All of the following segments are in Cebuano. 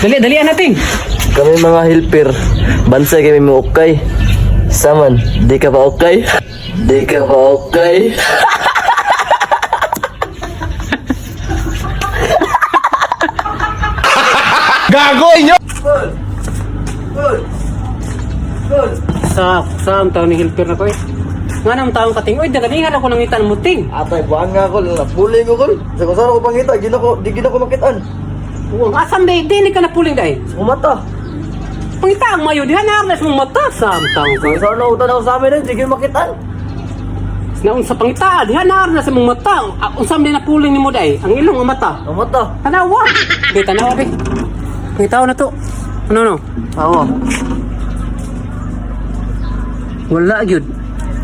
Dali, dalian natin. Kami mga helper, bansay kami mo okay. Saman, di ka pa okay? Di ka pa okay? Sa ang taon ni helper na ko eh. Nga nang taong kating, oy, daganihan ako nangitan mo ting. Atay, buwan nga ko, napuling ko kol. Sa kung saan ako pangita, di gina ko makitaan. Uwang asam day, di ni ka napuling day. Sa kumata. Pangita ang mayo, diha na arnas mong mata sa ang taong ka. Kung saan ako tanaw sa amin, di gina makitaan. Naunsa pangita, diha na arnas mong mata. Ah, unsa man napuling nimo day, ang ilong ang mata. Ang mata. Tanawa. Di tanawa be. Pangitaw na to. Ano no? Oo. Wala gyud.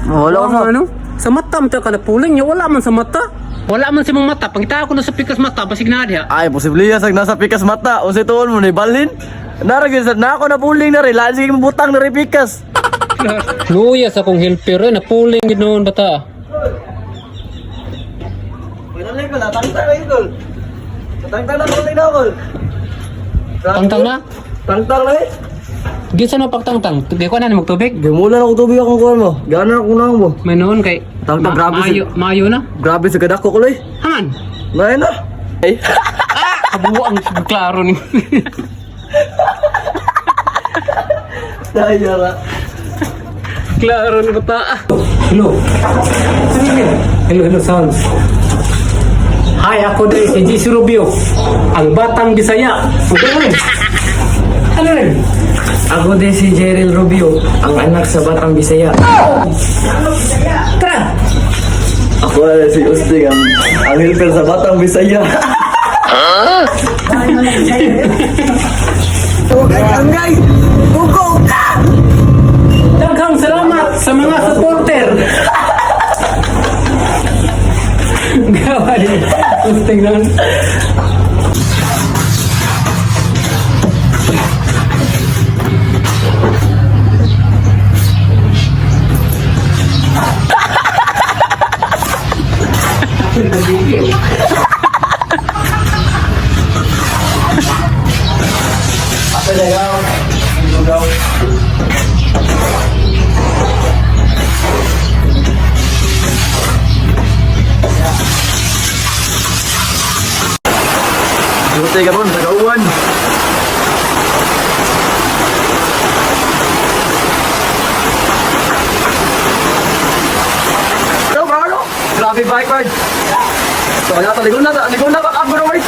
Wala ko Wala ano? Sa mata man ka napuling niya, wala man sa mata. Wala man sa mong mata. Pangita ako na sa pikas mata, basig na diha. Ay, posible yan, sag nasa pikas mata. O sa tuon mo, ni balhin. Naragin sa na ako napuling na rin. Lahat sige mabutang na rin pikas. Luya sa akong helper, eh, napuling gid noon bata. Pinalay ko, natangtang na yun, tol. Natangtang na puling na ako. Tangtang na? Tangtang na eh. Ginsa no pagtangtang? Di ko na ni magtubig. Gimula na ko tubig akong kuhan mo. Gana ako na mo. May noon kay Tangtang, grabe maayo, maayo na. Grabe sa kadako ko, loy. Haman. Ngayon na. Ay. Kabuang klaro ni. Dayara. Klaro ni bata. Hello. Hello, hello, sounds. Hi, ako din si GC Rubio, ang batang Bisaya. Ano rin? Ano rin? Ako din si Jeril Rubio, ang anak sa Batang Bisaya. Tara! Ako na si Usting, ang helper sa Batang Bisaya. Daghang salamat sa mga supporter. Gawa din. Usting nun. Buti ka ron, nagauwan. Hello, bro. Grabe bike, Mark. So, wala ta, ligo na, ligo na, baka, bro, Mark.